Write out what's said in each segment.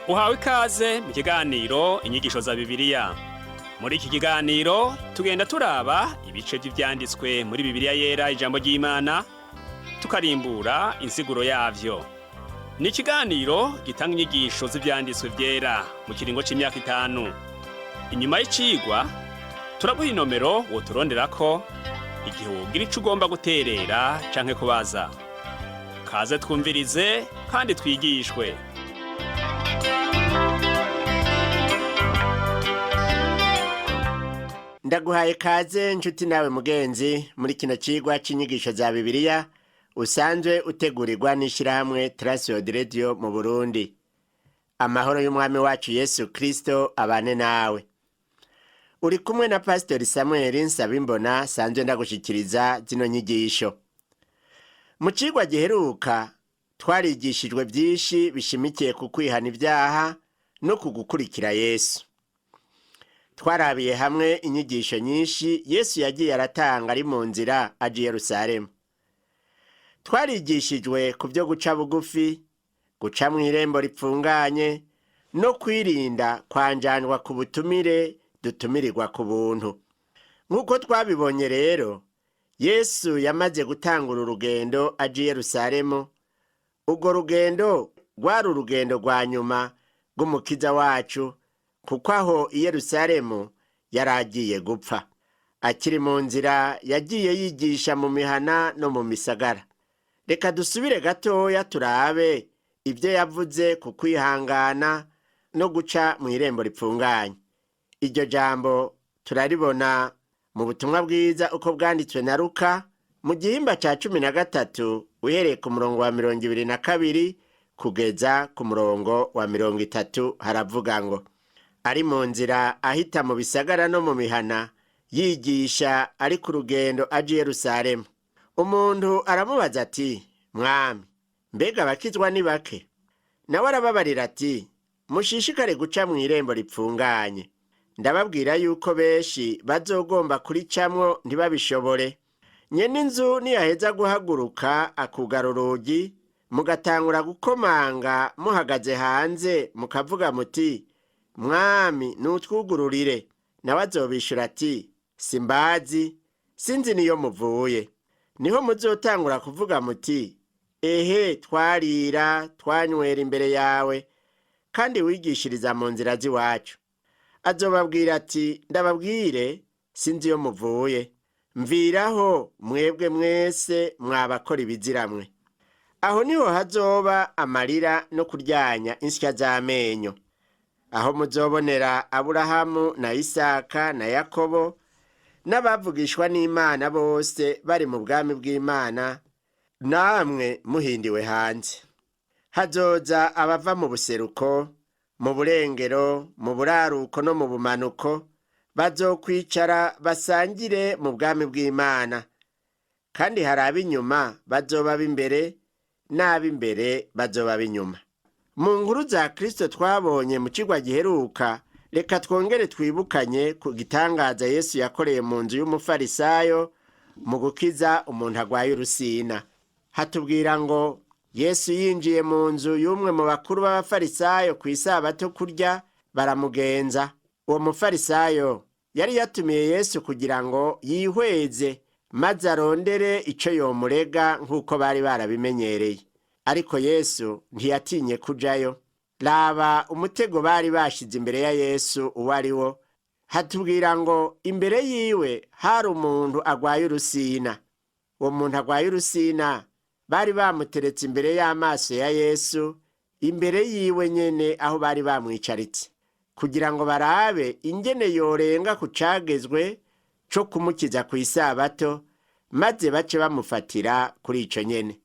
Uhawe ikaze mu kiganiro Inyigisho za Bibiliya. Muri iki kiganiro tugenda turaba ibice vy'ivyanditswe muri Bibiliya Yera, ijambo ry'Imana, tukarimbura insiguro yavyo. Ni ikiganiro gitanga inyigisho z'ivyanditswe vyera mu kiringo c'imyaka 5. Inyuma y'icigwa turaguha inomero woturonderako igihe wogira ico ugomba guterera canke kubaza. Kaze twumvirize kandi twigishwe. Ndaguhaye kaze nshuti nawe mugenzi muri kino cigwa c'inyigisho za Bibiliya usanzwe utegurirwa n'ishirahamwe Transworld Radio mu Burundi. Amahoro y'Umwami wacu Yesu Kristo abane nawe. Uri kumwe na Pastori Samuel Nsabimbona sanzwe ndagushikiriza zino nyigisho. Mu cigwa giheruka twarigishijwe vyinshi bishimikiye ku kwihana ivyaha no ku gukurikira Yesu. Twarabiye hamwe inyigisho nyinshi Yesu yagiye aratanga ari mu nzira aja i Yerusalemu. Twarigishijwe ku vyo guca bugufi, guca mw'irembo ripfunganye, no kwirinda kwanjanwa ku butumire dutumirirwa ku buntu. Nk'uko twabibonye rero, Yesu yamaze gutangura urugendo aja i Yerusalemu. Urwo rugendo rwari urugendo rwa nyuma rw'Umukiza wacu, kuko aho i Yerusalemu yari agiye gupfa. Akiri mu nzira yagiye yigisha mu mihana no mu misagara. Reka dusubire gatoya turabe ibyo yavuze ku kwihangana no guca mu irembo ripfunganye. Iryo jambo turaribona mu butumwa bwiza uko bwanditswe na Luka mu gihimba ca 13, uhereye ku murongo wa 22 kugeza ku murongo wa 30, haravuga ngo: ari mu nzira ahita mu bisagara no mu mihana, yigisha ari ku rugendo aja i Yerusalemu. Umuntu aramubaza ati: "Mwami, mbega abakizwa ni bake?" Nawe arababarira ati: "Mushishikare guca mu irembo ripfunganye. Ndababwira yuko benshi bazogomba kuricamwo ntibabishobore. Nyene inzu niyaheza guhaguruka akugara urugi, mugatangura gukomanga muhagaze hanze, mukavuga muti: 'Mwami, nutwugururire.' Nawe azobishura ati: 'Simbazi, sinzi niyo muvuye.' Niho muzotangura kuvuga muti: 'Ehe, twarira twanywera imbere yawe, kandi wigishiriza mu nzira z'iwacu.' Azobabwira ati: 'Ndababwire, sinzi iyo muvuye. Mviraho mwebwe mwese mwabakora ibiziramwe.' Aho niho hazoba amarira no kuryanya insya z'amenyo, aho muzobonera Aburahamu na Isaka na Yakobo n'abavugishwa n'Imana bose bari mu bwami bw'Imana, namwe muhindiwe hanze. Hazoza abava mu buseruko, mu burengero, mu buraruko no mu bumanuko, bazokwicara basangire mu bwami bw'Imana. Kandi hari ab'inyuma bazoba b'imbere, n'ab'imbere bazoba b'inyuma." Mu nkuru za Kristo twabonye mu cigwa giheruka, reka twongere twibukanye ku gitangaza Yesu yakoreye mu nzu y'umufarisayo mu gukiza umuntu agwaye urusina. Hatubwira ngo Yesu yinjiye mu nzu y'umwe mu bakuru b'abafarisayo ku isabato kurya, baramugenza. Uwo mufarisayo yari yatumiye Yesu kugira ngo yihweze maze arondere ico yomurega nk'uko bari barabimenyereye. Ariko Yesu ntiyatinye kujayo. Raba umutego bari bashize imbere ya Yesu uwo ari wo. Hatubwira ngo imbere yiwe hari umuntu agwaye urusina. Uwo muntu agwaye urusina bari bamuteretse imbere y'amaso ya Yesu, imbere yiwe nyene aho bari bamwicaritse, kugira ngo barabe ingene yorenga ku cagezwe co kumukiza ku isabato, maze bace bamufatira kuri ico nyene.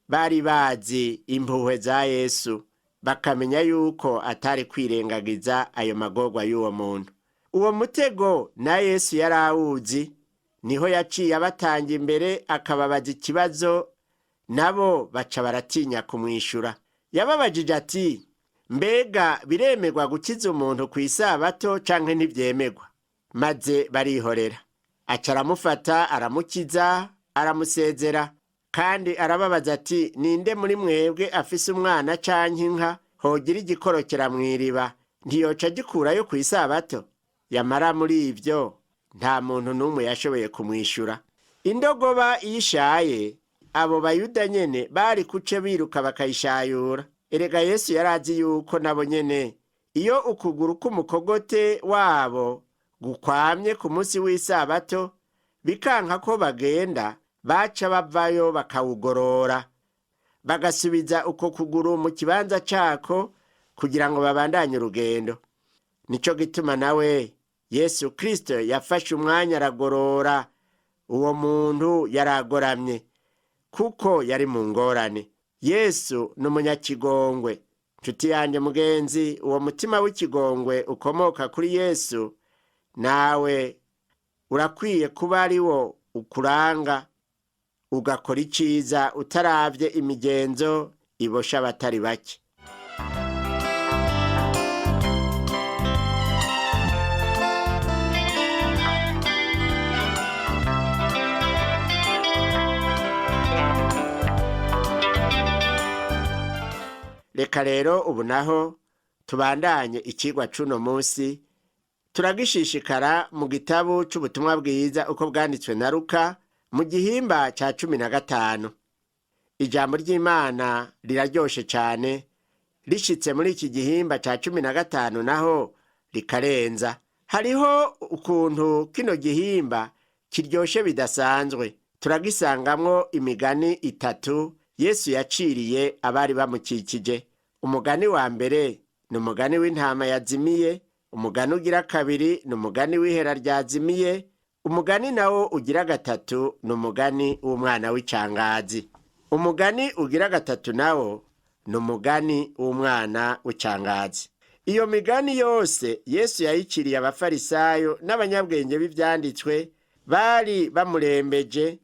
Bari bazi impuhwe za Yesu, bakamenya yuko atari kwirengagiza ayo magorwa y'uwo muntu. Uwo mutego na Yesu yari awuzi, niho yaciye abatanga imbere akababaza ikibazo, nabo baca baratinya kumwishura. Yababajije ati: "Mbega biremerwa gukiza umuntu ku isabato canke ntivyemerwa?" Maze barihorera. Aca aramufata, aramukiza, aramusezera. Kandi arababaza ati: "Ninde muri mwebwe afise umwana canke inka Hogira igikorokera mu iriba, ntiyoca agikurayo ku isabato? Yamara muri ibyo nta muntu n'umwe yashoboye kumwishyura. Indogoba iyo ishaye, abo Bayuda nyene bari kuce biruka bakayishayura. Erega Yesu yari azi yuko nabo nyene iyo ukuguru k'umukogote wabo gukwamye ku munsi w'isabato bikanka ko bagenda, baca bavayo bakawugorora, bagasubiza uko kuguru mu kibanza cako kugira ngo babandanye urugendo. Nico gituma nawe Yesu Kristo yafashe umwanya aragorora uwo muntu yaragoramye, kuko yari mu ngorane. Yesu ni umunyakigongwe. Nshuti yanjye mugenzi, uwo mutima w'ikigongwe ukomoka kuri Yesu nawe urakwiye kuba ari wo ukuranga, ugakora iciza utaravye imigenzo ibosha abatari bake. Reka rero ubu naho tubandanye ikigwa c'uno munsi, turagishishikara mu gitabo c'ubutumwa bwiza uko bwanditswe na Luka mu gihimba ca 15. Ijambo ry'Imana riraryoshe cane, rishitse muri iki gihimba ca 15 naho rikarenza. Hariho ukuntu kino gihimba kiryoshe bidasanzwe. Turagisangamwo imigani itatu Yesu yaciriye abari bamukikije. Umugani wa mbere ni umugani w'intama yazimiye, umugani ugira kabiri ni umugani w'ihera ryazimiye, umugani nawo ugira gatatu ni umugani w'umwana w'icangazi. Umugani ugira gatatu nawo ni umugani w'umwana w'icangazi. Iyo migani yose Yesu yayiciriye abafarisayo n'abanyabwenge b'ivyanditswe bari bamurembeje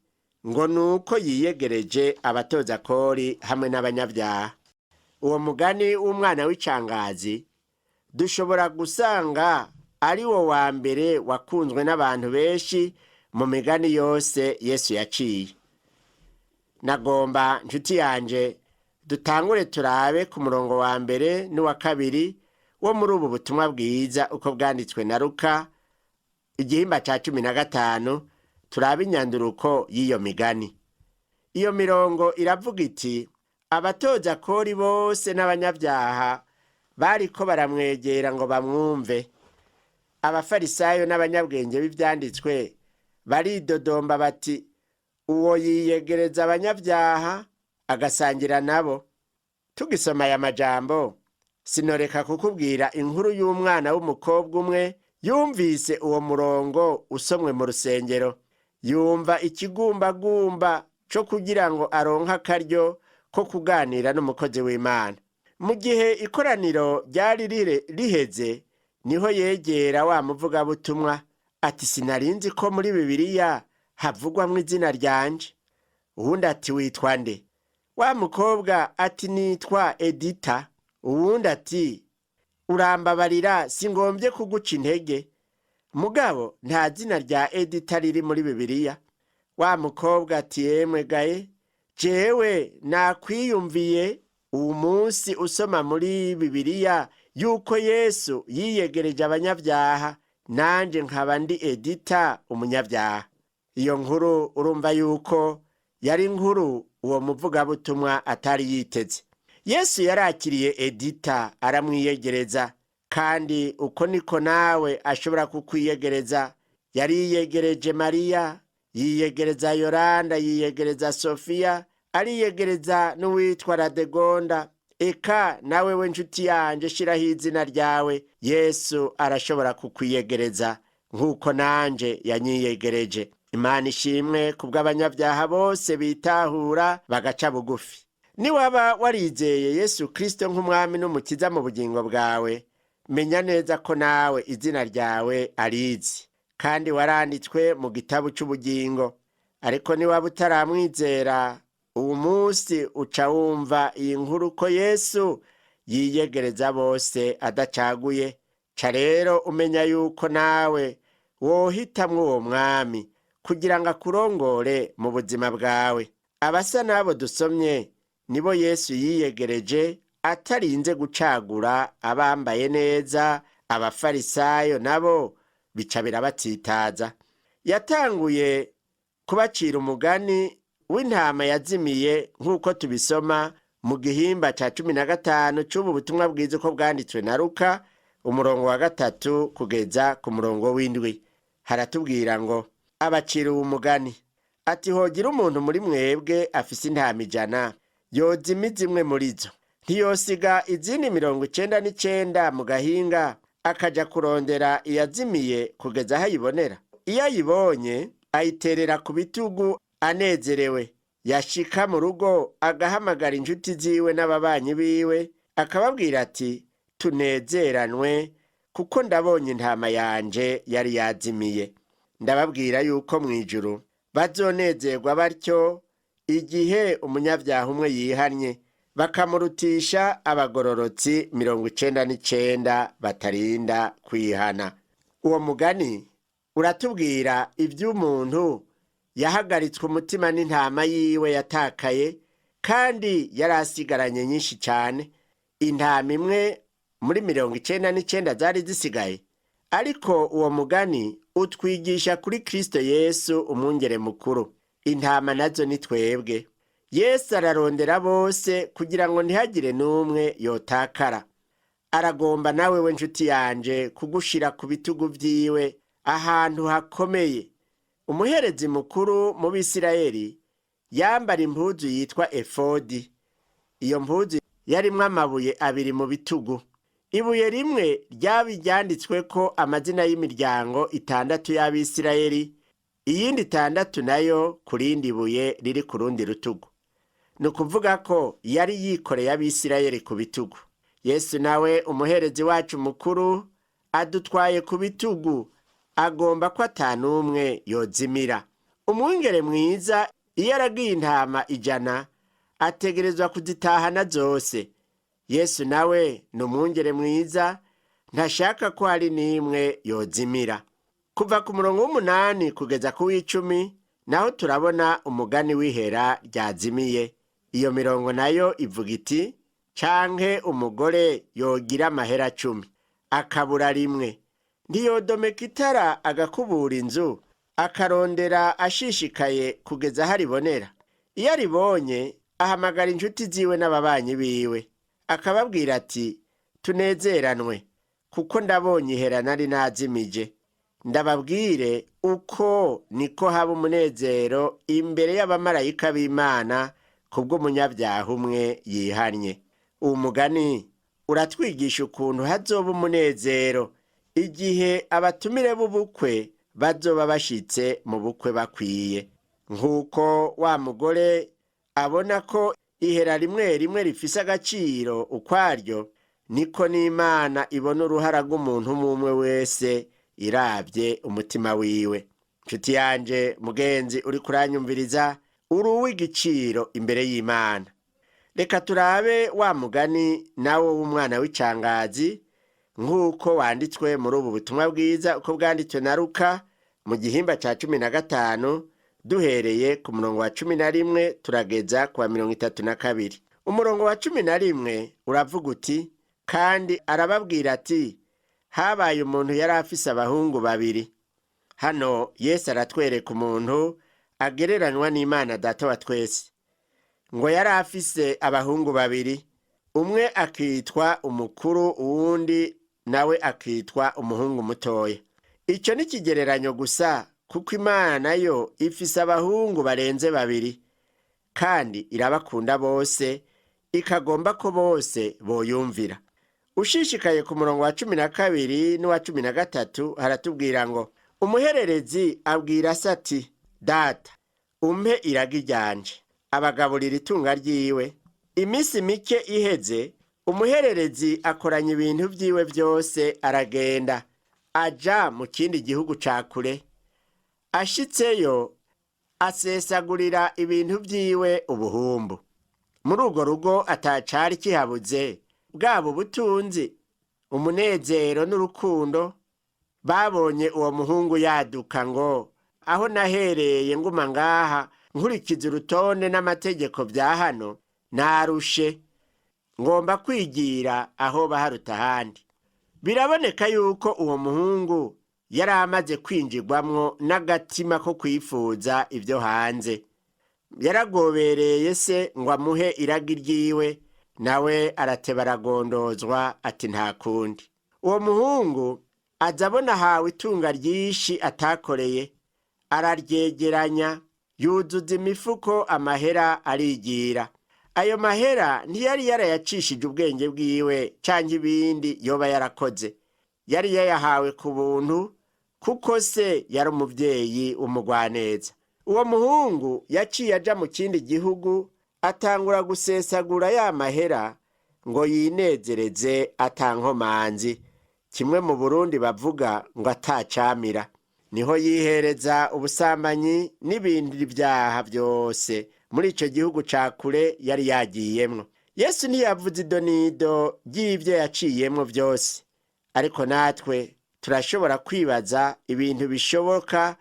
ngo nuko yiyegereje abatoza kori hamwe n'abanyabyaha. Uwo mugani w'umwana w'icangazi dushobora gusanga ari wo wa mbere wakunzwe n'abantu benshi mu migani yose Yesu yaciye. Nagomba nshuti yanje dutangure turabe ku murongo wa mbere n'uwa kabiri wo muri ubu butumwa bwiza uko bwanditswe na Luka igihimba ca 15, turabe inyanduruko y'iyo migani. Iyo mirongo iravuga iti: abatoza kori bose n'abanyabyaha bariko baramwegera ngo bamwumve. Abafarisayo n'abanyabwenge b'ivyanditswe baridodomba bati: uwo yiyegereza abanyabyaha agasangira nabo. Tugisoma aya majambo, sinoreka kukubwira inkuru y'umwana w'umukobwa umwe yumvise uwo murongo usomwe mu rusengero, yumva ikigumbagumba co kugira ngo aronke akaryo ko kuganira n'umukozi w'Imana. Mu gihe ikoraniro ryari riheze, niho yegera wa muvugabutumwa ati: sinarinzi ko muri Bibiliya havugwamwo izina ryanje. Uwundi ati: witwa nde? Wa mukobwa ati: nitwa Edita. Uwundi ati: urambabarira singombye kuguca intege, mugabo nta zina rya Edita riri muri Bibiliya. Wa mukobwa ati: yemwe gaye, jewe nakwiyumviye uwu munsi usoma muri Bibiliya yuko Yesu yiyegereje abanyabyaha, nanje nkaba ndi Edita umunyabyaha. Iyo nkuru urumva yuko yari inkuru uwo muvugabutumwa atari yiteze. Yesu yarakiriye Edita aramwiyegereza, kandi uko niko nawe ashobora kukwiyegereza. Yariyegereje Mariya, yiyegereza Yoranda, yiyegereza Sofiya, ariyegereza n'uwitwa Radegonda. Eka nawe we nshuti yanje, shiraho izina ryawe. Yesu arashobora kukwiyegereza nk'uko nanje yanyiyegereje. Imana ishimwe kubw'abanyabyaha bose bitahura bagaca bugufi. Niwaba warizeye Yesu Kristo nk'umwami n'umukiza mu bugingo bwawe, menya neza ko nawe izina ryawe arizi, kandi waranditswe mu gitabo c'ubugingo. Ariko niwaba utaramwizera, uwu munsi uca wumva iyi nkuru ko Yesu yiyegereza bose adacaguye. Ca rero umenya yuko nawe wohitamwo uwo mwami kugira ngo akurongore mu buzima bwawe. Abasa n'abo dusomye nibo Yesu yiyegereje Atarinze gucagura abambaye neza, abafarisayo nabo bica birabatsitaza. Yatanguye kubacira umugani w'intama yazimiye, nk'uko tubisoma mu gihimba ca 15 c'ubu butumwa bwiza uko bwanditswe na Luka, umurongo wa 3 kugeza ku murongo w'7. Haratubwira ngo: abacira uwu mugani ati: hogira umuntu muri mwebwe afise intama 100, yozimiza imwe muri zo, ntiyosiga izindi 99 mu gahinga, akaja kurondera iyazimiye kugeza aho ayibonera? Iyo ayibonye ayiterera ku bitugu anezerewe. Yashika mu rugo agahamagara inshuti ziwe n'ababanyi biwe, akababwira ati: tunezeranwe, kuko ndabonye intama yanje yari yazimiye. Ndababwira yuko mu ijuru bazonezerwa batyo igihe umunyabyaha umwe yihannye, bakamurutisha abagororotsi 99 batarinda kwihana. Uwo mugani uratubwira iby'umuntu yahagaritswe umutima n'intama yiwe yatakaye, kandi yari asigaranye nyinshi cyane. Intama imwe muri 99 zari zisigaye. Ariko uwo mugani utwigisha kuri Kristo Yesu, umwungere mukuru. Intama nazo ni twebwe. Yesu ararondera bose kugira ngo ntihagire n'umwe yotakara. Aragomba nawe we nshuti yanje kugushira ku bitugu vyiwe ahantu hakomeye. Umuherezi mukuru mu Bisirayeli yambara impuzu yitwa efodi. Iyo mpuzu yarimwo amabuye abiri mu bitugu. Ibuye rimwe ryaba iryanditsweko amazina y'imiryango 6 y'Abisirayeli, iyindi 6 nayo ku rindi buye riri ku rundi rutugu. Ni ukuvuga ko yari yikoreye Abisirayeli ku bitugu. Yesu nawe umuherezi wacu mukuru adutwaye ku bitugu, agomba ko atanumwe yozimira. Umwungere mwiza iyo aragiye intama 100 ategerezwa kuzitahana zose. Yesu nawe ni umwungere mwiza, ntashaka ko hari n'imwe yozimira. Kuva ku murongo w'8 kugeza ku w'10 naho turabona umugani w'ihera ryazimiye. Iyo mirongo nayo ivuga iti: canke umugore yogira amahera 10 akabura rimwe, ntiyodomeka itara agakubura inzu, akarondera ashishikaye kugeza aho aribonera? Iyo aribonye ahamagara inshuti ziwe n'ababanyi biwe, akababwira ati: tunezeranwe, kuko ndabonye ihera nari nazimije. Ndababwire uko niko haba umunezero imbere y'abamarayika b'Imana kubw'umunyabyaha umwe yihannye. Uwo mugani uratwigisha ukuntu hazoba umunezero igihe abatumire b'ubukwe bazoba bashitse mu bukwe bakwiye. Nk'uko wa mugore abona ko ihera rimwe rimwe rifise agaciro ukwaryo, niko n'Imana ibona uruhara rw'umuntu umwe wese irabye umutima wiwe. Nshuti yanje mugenzi uri kuranyumviriza, uri uw'igiciro imbere y'Imana. Reka turabe wa mugani nawo w'umwana w'icangazi, nk'uko wanditswe muri ubu butumwa bwiza uko bwanditswe na Luka mu gihimba ca 15, duhereye ku murongo wa 11 turageza ku wa 32. Umurongo wa 11 uravuga uti: kandi arababwira ati: habaye umuntu yari afise abahungu babiri. Hano Yesu aratwereka umuntu agereranywa n'Imana Data wa twese. Ngo yari afise abahungu babiri, umwe akitwa umukuru, uwundi nawe akitwa umuhungu mutoya. Icyo ni ikigereranyo gusa, kuko Imana nayo ifise abahungu barenze babiri, kandi irabakunda bose, ikagomba ko bose boyumvira. Ushishikaye ku murongo wa 12 n'uwa 13 haratubwira ngo: umuhererezi abwira se ati: data, umpe iragi ryanje. Abagaburira itunga ryiwe. Iminsi mike iheze, umuhererezi akoranya ibintu vyiwe vyose, aragenda aja mu kindi gihugu ca kure. Ashitseyo asesagurira ibintu vyiwe ubuhumbu. Muri urwo rugo atacari kihabuze, bwaba ubutunzi, umunezero n'urukundo. Babonye uwo muhungu yaduka ngo: aho nahereye nguma ngaha nkurikiza urutonde n'amategeko vya hano, narushe. Ngomba kwigira aho baharuta ahandi. Biraboneka yuko uwo muhungu yari amaze kwinjirwamwo n'agatima ko kwifuza ibyo hanze. Yaragobereye se ngo amuhe iragi ryiwe, nawe arateba aragondozwa ati nta kundi. Uwo muhungu aza abona ahawe itunga ryinshi atakoreye, araryegeranya, yuzuza imifuko amahera arigira. Ayo mahera ntiyari yarayacishije ubwenge bwiwe canke ibindi yoba yarakoze. Yari yayahawe ku buntu kuko se yari umuvyeyi w'umugwaneza. Uwo muhungu yaciye aja mu kindi gihugu, atangura gusesagura ya mahera ngo yinezereze atankomanzi, kimwe mu Burundi bavuga ngo atacamira. Niho yihereza ubusambanyi n'ibindi vyaha vyose muri ico gihugu ca kure yari yagiyemwo. Yesu ntiyavuze idonido ry'ivyo yaciyemwo vyose, ariko natwe turashobora kwibaza ibintu bishoboka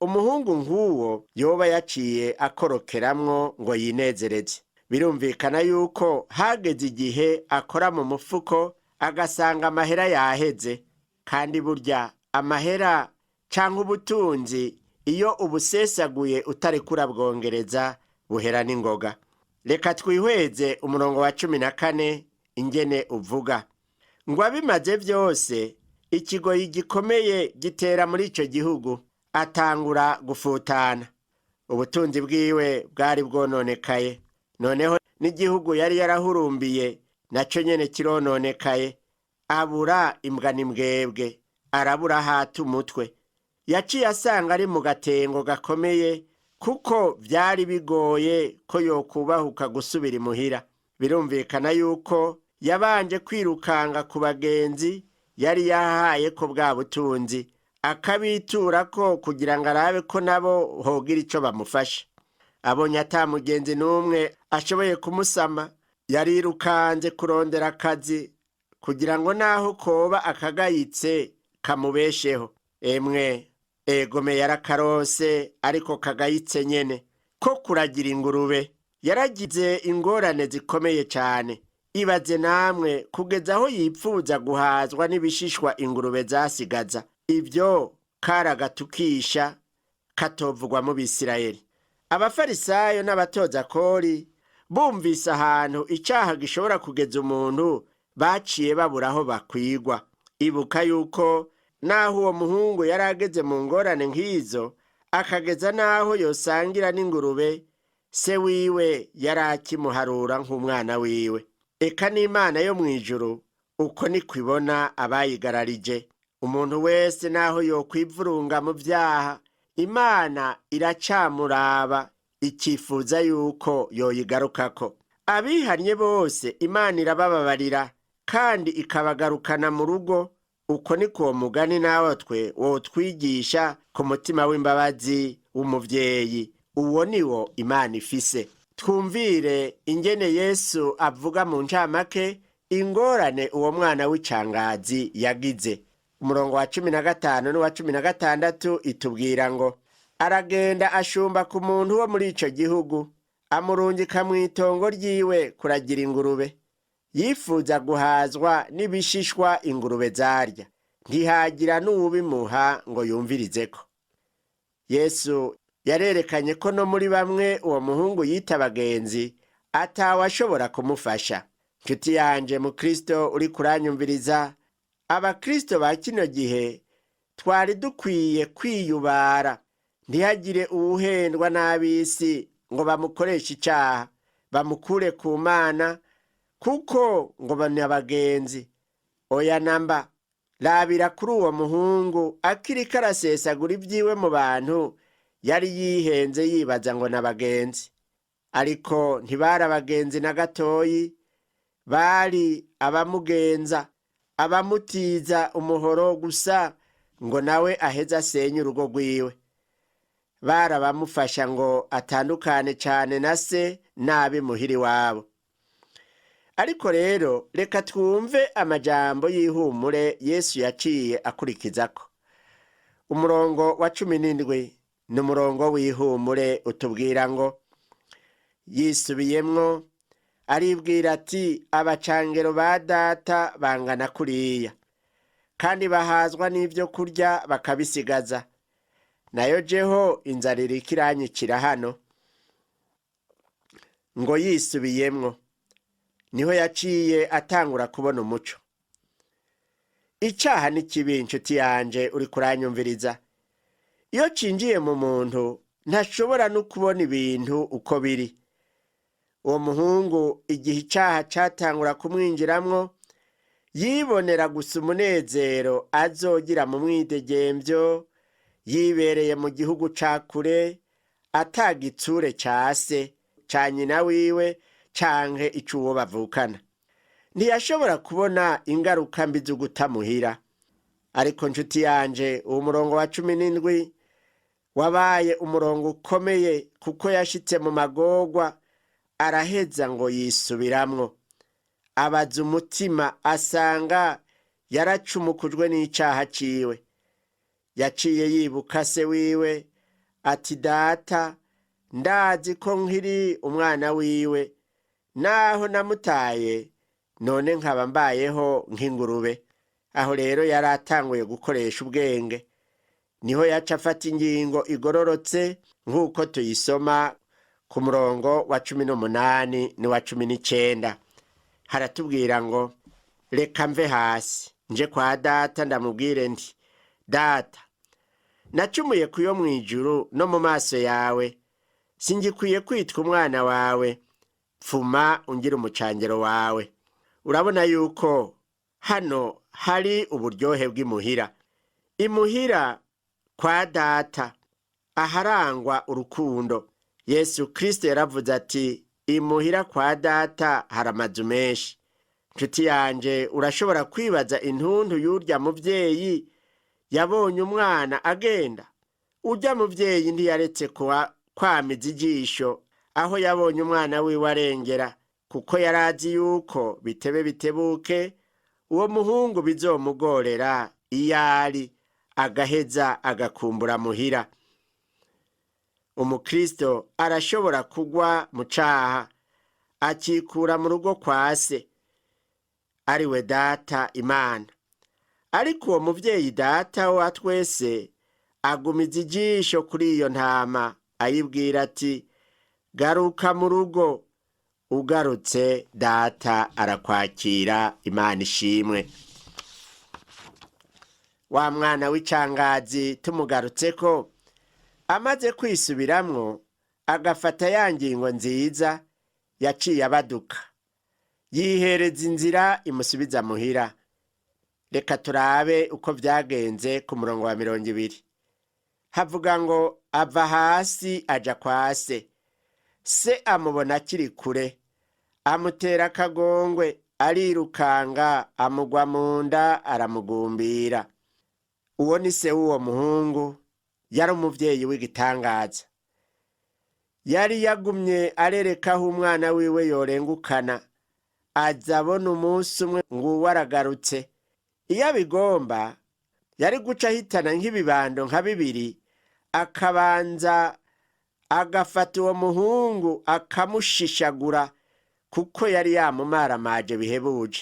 umuhungu nk'uwo yoba yaciye akorokeramwo ngo yinezereze. Birumvikana yuko hageze igihe akora mu mufuko agasanga amahera yaheze. Kandi burya amahera canke ubutunzi iyo ubusesaguye utariko urabwongereza buhera n'ingoga. Reka twihweze umurongo wa 14 ingene uvuga ngo abimaze vyose ikigoyi gikomeye gitera muri ico gihugu, atangura gufutana. Ubutunzi bwiwe bwari bwononekaye, noneho n'igihugu yari yarahurumbiye naco nyene kirononekaye. Abura imbwa n'imbwebwe, arabura ahata umutwe. Yaciye asanga ari mu gatengo gakomeye, kuko vyari bigoye ko yokubahuka gusubira imuhira. Birumvikana yuko yabanje kwirukanga ku bagenzi yari yahaye ko bwa butunzi, akabiturako kugira ngo arabe ko nabo hogira ico bamufasha. Abonye ata mugenzi n'umwe ashoboye kumusama, yarirukanze kurondera akazi kugira ngo naho koba akagayitse kamubesheho. Emwe egome yarakaronse, ariko kagayitse nyene ko kuragira ingurube. Yaragize ingorane zikomeye cane. Ibaze namwe kugeza aho yipfuza guhazwa n'ibishishwa ingurube zasigaza. Ibyo karagatukisha katovugwa mu Bisirayeli. Abafarisayo n'abatoza kori bumvise ahantu icaha gishobora kugeza umuntu, baciye babura aho bakwigwa. Ibuka yuko naho uwo muhungu yari ageze mu ngorane nk'izo, akageza n'aho yosangira n'ingurube, se wiwe yari akimuharura nk'umwana wiwe. Eka n'Imana yo mw'ijuru uko niko ibona abayigararije. Umuntu wese naho yokwivurunga mu vyaha, Imana iracamuraba ikifuza yuko yoyigarukako. Abihannye bose Imana irabababarira kandi ikabagarukana mu rugo. Uko niko uwo mugani nawe twe wotwigisha ku mutima w'imbabazi w'umuvyeyi. Uwo niwo Imana ifise. Twumvire ingene Yesu avuga mu ncamake ingorane uwo mwana w'icangazi yagize. Umurongo wa 15 n'uwa 16 itubwira ngo aragenda ashumba ku muntu wo muri ico gihugu, amurungika mw'itongo ryiwe kuragira ingurube. Yifuza guhazwa n'ibishishwa ingurube zarya, ntihagira n'uwubimuha ngo yumvirizeko. Yesu yarerekanye ko no muri bamwe uwo muhungu yita abagenzi atawashobora kumufasha. Nshuti yanje mu Kristo uri kuranyumviriza, abakristo ba kino gihe twari dukwiye kwiyubara, ntihagire uwuhendwa n'ab'isi ngo bamukoreshe icaha, bamukure ku Mana, kuko ngo bani abagenzi. Oya namba, rabira kuri uwo muhungu akiriko arasesagura ibyiwe mu bantu, yari yihenze yibaza ngo n'abagenzi, ariko ntibari abagenzi na gatoyi, bari abamugenza, abamutiza umuhoro gusa ngo nawe aheze asenye urugo rwiwe. Bari abamufasha ngo atandukane cane na se n'abe muhira iwabo. Ariko rero reka twumve amajambo y'ihumure Yesu yaciye akurikizako. Umurongo wa 17 ni umurongo w'ihumure utubwira ngo yisubiyemwo Aribwira ati: "Abacangero ba data bangana kuriya, kandi bahazwa n'ibyo kurya bakabisigaza, nayo jeho inzara iriko iranyicira hano." Ngo yisubiyemwo, niho yaciye atangura kubona umuco. Icaha ni kibi, inshuti yanje uri kuranyumviriza. Iyo cinjiye mu muntu, ntashobora no kubona ibintu uko biri. Uwo muhungu, igihe icaha catangura kumwinjiramwo, yibonera gusa umunezero azogira mu mwidegemvyo, yibereye mu gihugu ca kure, ata gitsure ca se, ca nyina wiwe canke ic'uwo bavukana. Ntiyashobora kubona ingaruka mbi z'uguta muhira. Ariko nshuti yanje, uwo murongo wa 17 wabaye umurongo ukomeye, kuko yashitse mu magorwa, araheza ngo yisubiramwo, abaza umutima, asanga yaracumukujwe n'icaha ciwe. Yaciye yibuka se wiwe, ati: "Data ndazi ko nkiri umwana wiwe, naho namutaye, none nkaba mbayeho nk'ingurube." Aho rero yari atanguye gukoresha ubwenge. Niho yaca afata ingingo igororotse, nk'uko tuyisoma ku murongo wa 18 n'uwa 19. Haratubwira ngo: "Reka mve hasi nje kwa data, ndamubwire nti: Data, nacumuye kuyo mu ijuru no mu maso yawe, singikwiye kwitwa umwana wawe, pfuma ungira umucangero wawe." Urabona yuko hano hari uburyohe bw'imuhira, imuhira kwa data, aharangwa urukundo. Yesu Kristo yaravuze ati: "Imuhira kwa data hari amazu menshi." Nshuti yanje, urashobora kwibaza intuntu y'urya muvyeyi yabonye umwana agenda. Urya muvyeyi ntiyaretse kuwa kwamiza ijisho aho yabonye umwana wiwe arengera, kuko yari azi yuko bitebe bitebuke uwo muhungu bizomugorera iyo ari, agaheza agakumbura muhira. Umukristo arashobora kugwa mu caha, akikura mu rugo kwa se, ariwe data Imana. Ariko uwo muvyeyi, data wa twese, agumiza ijisho kuri iyo ntama, ayibwira ati: "Garuka mu rugo." Ugarutse, data arakwakira. Imana ishimwe. Wa mwana w'icangazi tumugarutseko, amaze kwisubiramwo, agafata ya ngingo nziza, yaciye abaduka, yihereza inzira imusubiza muhira. Reka turabe uko vyagenze ku murongo wa 20. Havuga ngo: "Ava hasi aja kwa se. Se amubona akiri kure, amutera akagongwe, arirukanga, amugwa mu nda, aramugumbira." Uwo ni se w'uwo muhungu. Yari umuvyeyi w'igitangaza. Yari yagumye arereka aho umwana wiwe yorengukana, aza abona umunsi umwe nguwo aragarutse. Iyo abigomba, yari guca ahitana nk'ibibando nka bibiri, akabanza agafata uwo muhungu akamushishagura, kuko yari yamumaramaje bihebuje.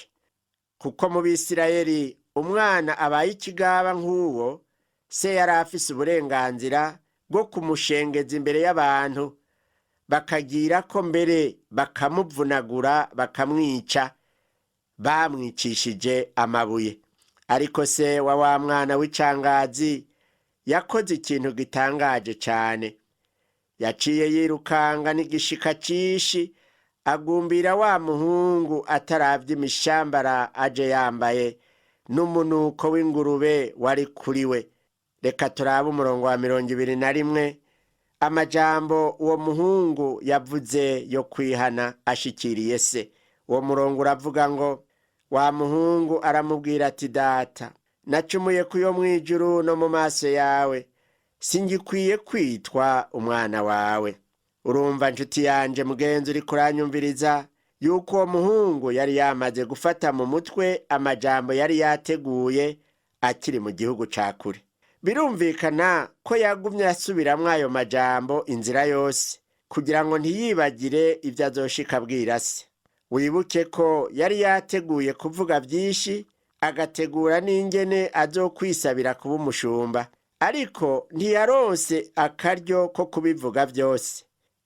Kuko mu Bisirayeli, umwana abaye ikigaba nk'uwo, se yari afise uburenganzira bwo kumushengeza imbere y'abantu, bakagira ko mbere bakamuvunagura, bakamwica, bamwicishije amabuye. Ariko se wa wa mwana w'icangazi yakoze ikintu gitangaje cyane. Yaciye yirukanga n'igishika cishi, agumbira wa muhungu, ataravye imishambara aje yambaye n'umunuko w'ingurube wari kuri we. Reka turabe umurongo wa 21, amajambo uwo muhungu yavuze yo kwihana ashikiriye se. Uwo murongo uravuga ngo: "Wa muhungu aramubwira ati: Data, nacumuye kuyo mwijuru no mu maso yawe, singikwiye kwitwa umwana wawe." Urumva, nshuti yanje mugenzi uri kuranyumviriza, yuko uwo muhungu yari yamaze gufata mu mutwe amajambo yari yateguye akiri mu gihugu ca kure. Birumvikana ko yagumye asubiramwo ayo majambo inzira yose, kugira ngo ntiyibagire ibyo azoshika abwira se. Wibuke ko yari yateguye kuvuga byinshi, agategura n'ingene azokwisabira kuba umushumba, ariko ntiyaronse akaryo ko kubivuga byose.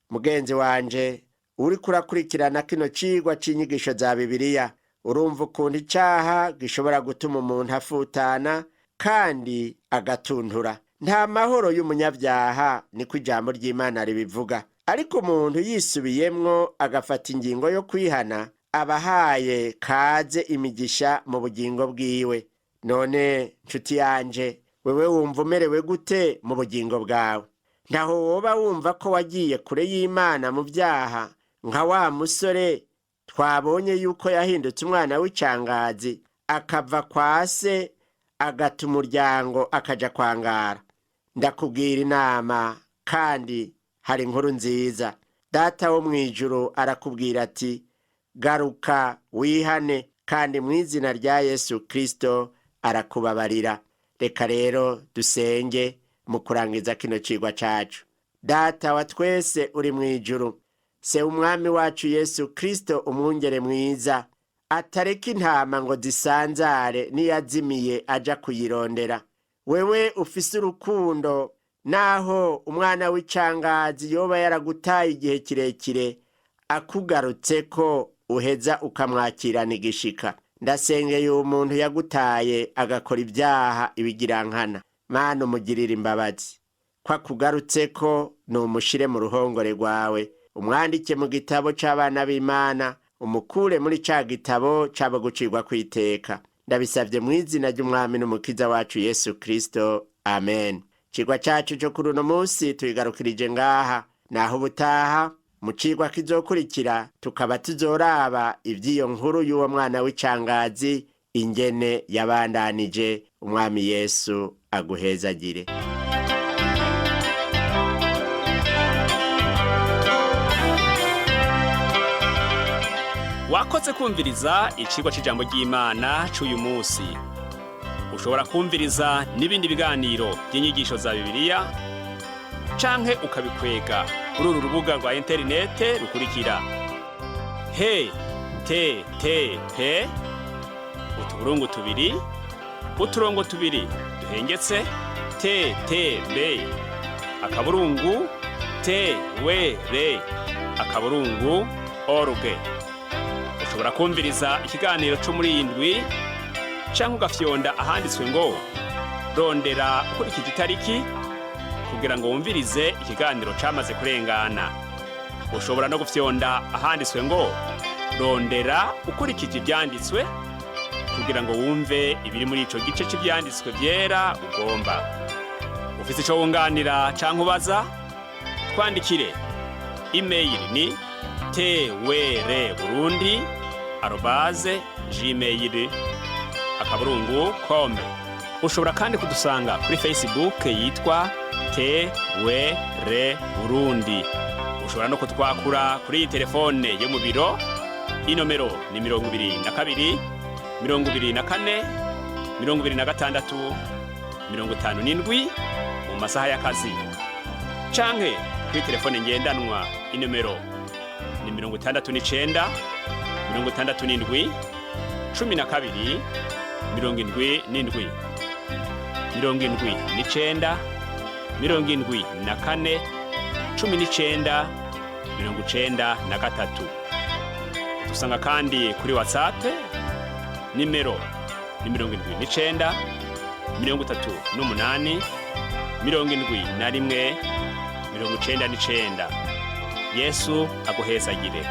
Mugenzi wanje uriko urakurikirana kino cigwa c'inyigisho za Bibiliya, urumva ukuntu icaha gishobora gutuma umuntu afutana kandi agatuntura. Nta mahoro y'umunyabyaha, niko ijambo ry'Imana ribivuga. Ariko umuntu yisubiyemwo agafata ingingo yo kwihana, aba ahaye kaze imigisha mu bugingo bwiwe. None nshuti yanje, wewe wumva umerewe gute mu bugingo bwawe? Ntaho woba wumva ko wagiye kure y'Imana mu byaha, nka wa musore twabonye yuko yahindutse umwana w'icangazi, akava kwa se agata umuryango akaja kwangara? Ndakubwira inama, kandi hari inkuru nziza. Data wo mu ijuru arakubwira ati: "Garuka wihane," kandi mu izina rya Yesu Kristo arakubabarira. Reka rero dusenge mu kurangiza kino cigwa cacu. Data wa twese uri mu ijuru, se umwami wacu Yesu Kristo, umwungere mwiza atareka intama ngo zisanzare, n'iyazimiye aja kuyirondera, wewe ufise urukundo, naho umwana w'icangazi yoba yaragutaye igihe kirekire, akugarutse ko uheza ukamwakirana igishika. Ndasengeye uwo muntu yagutaye agakora ibyaha ibigirankana. Mana, umugirire imbabazi ko akugarutse ko numushire mu ruhongore rwawe, umwandike mu gitabo c'abana b'Imana, umukure muri ca gitabo c'abo gucirwa kw'iteka. Ndabisabye mu izina ry'umwami n'umukiza wacu Yesu Kristo, amen. Cigwa cacu co kuri uno munsi tuyigarukirije ngaha. Naho ubutaha mu cigwa kizokurikira, tukaba tuzoraba ivy'iyo nkuru y'uwo mwana w'icangazi ingene yabandanije. Umwami Yesu aguhezagire. Wakoze kumviriza icigwa c'ijambo ry'Imana c'uyu munsi. Ushobora kumviriza n'ibindi biganiro by'inyigisho za Bibiliya canke ukabikwega kuri uru rubuga rwa interinete rukurikira: he te te p utuburungu tubiri uturongo tubiri duhengetse t t b akaburungu t w r akaburungu org. Ushobora kumviriza ikiganiro cyo muri iyi ndwi canke ugafyonda ahanditswe ngo "rondera ukurikije itariki" kugira ngo wumvirize ikiganiro camaze kurengana. Ushobora no gufyonda ahanditswe ngo "rondera ukurikije ivyanditswe" kugira ngo wumve ibiri muri ico gice c'ivyanditswe vyera ugomba. Ufise ico wunganira canke ubaza, twandikire. Imeyili ni twrburundi@gmail.com. Ushobora kandi kudusanga kuri Facebook yitwa TWR Burundi. Ushobora no kutwakura kuri iyi telefone yo mu biro. Inomero ni 22 24 26 57 mu masaha y'akazi, canke kuri telefone ngendanwa, inomero ni 69 67 12 77, 79 74 19 93. Dusanga kandi kuri WhatsApp, nimero ni 79 38 71 99. Yesu aguhezagire.